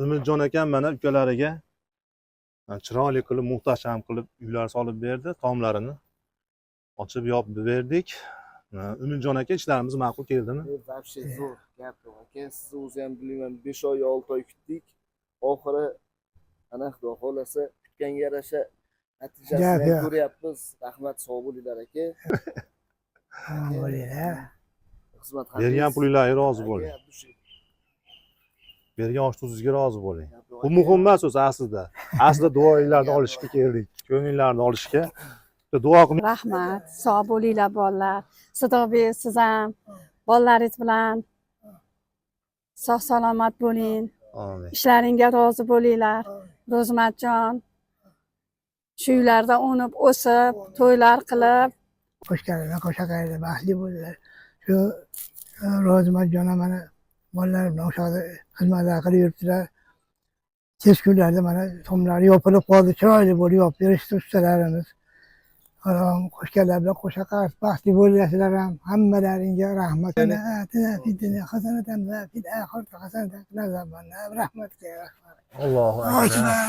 Umidjon akam mana ukalariga chiroyli qilib, muhtasham qilib uylar solib berdi, tomlarini ochib yopib berdik. Umidjon aka, ishlarimiz ma'qul keldimi? Вообще zo'r, gap yo'q aka. Sizni o'zi ham bilmayman, 5 oy, 6 oy kutdik, oxiri ana xudo xohlasa kutganga yarasha natijasini Gap ham yo'q. ko'ryapmiz. Rahmat, sog' bo'linglar, aka. Omon bo'linglar. Xizmat Bergan pulinglarga rozi bo'ling. Aka, dushi. Bergan osh tuzingizga rozi bo'ling. Gap yo'q, Bu aka. muhim emas o'zi aslida. Aslida duoinglarni olishga keldik, ko'ngillarni olishga. Duo qilmang. Rahmat, sog' bo'linglar, bolalar. Sidoqbek, siz ham bolalaringiz bilan sog' salomat bo'ling. Amin. Ishlaringga rozi bo'linglar. Ro'zmatjon, shu uylarda unib o'sib, to'ylar qilib. Qo'shkalladan qo'sha qayerda baxtli bo'ldilar. Shu Ro'zimatjon ham mana bolalar bilan o'sha yoqda xizmatlar qilib yuribdilar. Tez kunlarda mana tomlari yopilib qoldi, chiroyli bo'lib yopib berishdi ustalarimiz. Allohim qo'shganlar bilan qo'sha qart baxtli bo'linglar ham. Hammalaringga rahmat. Atina fid dunya hasanatan va fil oxirati hasanatan va qina azabannar. Rahmatga rahmat. Allohu akbar.